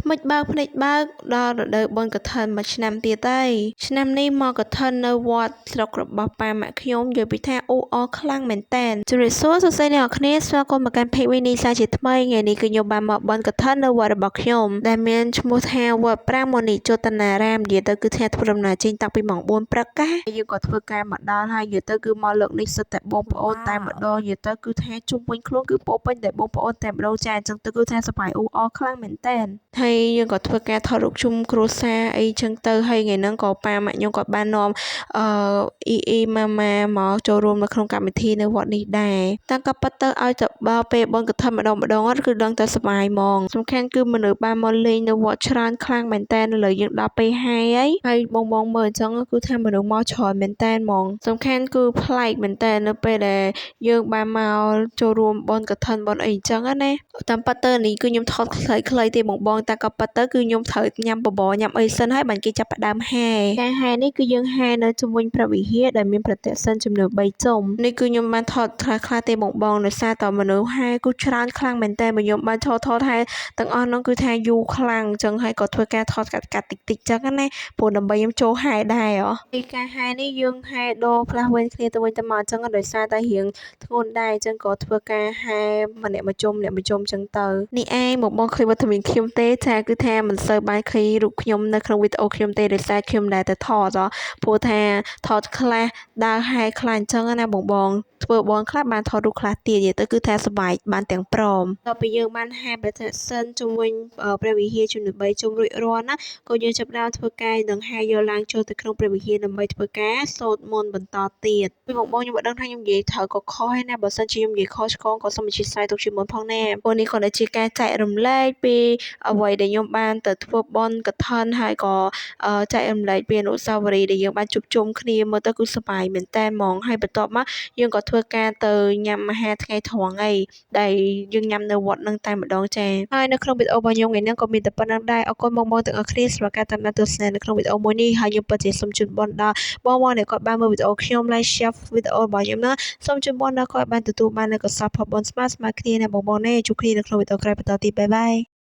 ថ្មិចបើកភ្នែកបើកដល់រដូវបុណ្យកឋិនមួយឆ្នាំទៀតហើយឆ្នាំនេះមកកឋិននៅវត្តស្រុករបស់ប៉ាម៉ាក់ខ្ញុំនិយាយពីថាអ៊ូអរខ្លាំងមែនតើជម្រាបសួរសួស្តីអ្នកនរគ្នាស្វាគមន៍មកកាន់ page វីនីសាជាថ្មីថ្ងៃនេះគឺខ្ញុំបានមកបុណ្យកឋិននៅវត្តរបស់ខ្ញុំដែលមានឈ្មោះថាវត្តប្រាំងមុនីជតនារាមនិយាយទៅគឺថាធ្វើដំណើរចេញតាំងពីម៉ោង4ព្រឹកណាយើងក៏ធ្វើការមកដល់ហើយនិយាយទៅគឺមកលើកនេះសុទ្ធតែបងប្អូនតែម្ដងនិយាយទៅគឺថាជុំវិញខ្លួនគឺពោរពេញតែបងប្អូនតែម្ដងចាអញ្ចឹងទៅគឺថាសប្បាយអ៊ូអរខ្លាំងមែនតើហើយយើងក៏ធ្វើការថតរូបជុំគ្រួសារអីចឹងទៅហើយថ្ងៃហ្នឹងក៏ប៉ាម៉ាក់ខ្ញុំក៏បាននាំអឺអ៊ីអ៊ីម៉ាម៉ាមកចូលរួមនៅក្នុងកម្មវិធីនៅវត្តនេះដែរតាមក៏ពិតទៅឲ្យទៅដល់ពេលបុណ្យកឋិនម្ដងម្ដងគឺដឹងតែសប្បាយហ្មងសំខាន់គឺមនុស្សបានមកលេងនៅវត្តច្រើនខ្លាំងមែនតើឥឡូវយើងដល់ពេលហើយហើយបងបងមើលអញ្ចឹងគឺថាមនុស្សមកច្រើនមែនតើហ្មងសំខាន់គឺប្លែកមែនតើនៅពេលដែលយើងបានមកចូលរួមបុណ្យកឋិនបុណ្យអីអញ្ចឹងណាតាមពិតទៅនេះគឺខ្ញុំថតខ្លីៗទេបងបងតែក៏ពិតទៅគឺខ្ញុំត្រូវញ៉ាំបបរញ៉ាំអីសិនហើយបានគេចាប់ផ្ដើមហែការហែនេះគឺយើងហែនៅជុំវិញព្រះវិហារដែលមានប្រទក្សិណចំនួន3ជុំនេះគឺខ្ញុំបានថតខ្លះៗទេបងបងដោយសារតមនុស្សហែគឺច្រើនខ្លាំងមែនតើបើខ្ញុំបានថតថតហែទាំងអស់នោះគឺថាយូរខ្លាំងអញ្ចឹងហើយក៏ធ្វើការថតកាត់កាត់តិចតិចអញ្ចឹងណាព្រោះដើម្បីខ្ញុំចូលហែដែរហ៎ការហែនេះយើងហែដូរផ្លាស់វិញគ្នាទៅវិញទៅមកអញ្ចឹងដោយសារតែរៀងធ្ងន់ដែរអញ្ចឹងក៏ធ្វើការហែម្នាក់មួយជុំម្នាក់មួយជុំអញ្ចឹងទៅនេះឯងបងបងឃើញវត្តមានខ្ញុំទេចាគឺថាមិនសូវបានឃើញរូបខ្ញុំនៅក្នុងវីដេអូខ្ញុំទេដោយសារខ្ញុំដែរតែថតព្រោះថាថតខ្លះដើរហែខ្លះអញ្ចឹងណាបងបងធ្វើបងខ្លះបានថតរូបខ្លះទៀតនិយាយទៅគឺថាសប្បាយបានទាំងព្រមដល់ពេលយើងបានហែប្រតិសិនជុំវិញព្រះវិហារចំនួន3ជុំរួចរាល់ណាក៏យើងចាប់ផ្ដើមធ្វើការដង្ហែយកឡើងចូលទៅក្នុងព្រះវិហារដើម្បីធ្វើការសូត្រមន្តបន្តទៀតពីបងបងខ្ញុំមិនដឹងថាខ្ញុំនិយាយត្រូវក៏ខុសហើយណាបើសិនជាខ្ញុំនិយាយខុសឆ្គងក៏សូមអធ្យាស្រ័យទុកជាមុនផងណាព្រោះនេះគ្រាន់តែជាការចែករំលែកពីអ្វីដែលខ្ញុំបានទៅធ្វើបុណ្យកឋិនហើយក៏ចែករំលែកពីអនុស្សាវរីយ៍ដែលយើងបានជួបជុំគ្នាមើលទៅគឺសប្បាយមែនតើហ្មងហើយបន្ទាប់មកយើងក៏ធ្វើការទៅញ៉ាំអាហារថ្ងៃត្រង់អីដែលយើងញ៉ាំនៅវត្តនឹងតែម្ដងចាហើយនៅក្នុងវីដេអូរបស់ខ្ញុំថ្ងៃនេះក៏មានតែប៉ុណ្្នឹងដែរអរគុណបងប្អូនទាំងអស់គ្នាសម្រាប់ការតាមដានទស្សនានៅក្នុងវីដេអូមួយនេះហើយខ្ញុំពិតជាសូមជូនបុណ្យដល់បងប្អូនដែលគាត់បានមើលវីដេអូខ្ញុំ like share វីដេអូរបស់ខ្ញុំណាសូមជូនបុណ្យដល់គាត់បានទទួលបាននូវកុសលផលបុណ្យស្មើស្មើគ្នាណាបងប្អូនណាជួបគ្នានៅក្នុងវីដេអូក្រោយបន្តទៀត bye bye.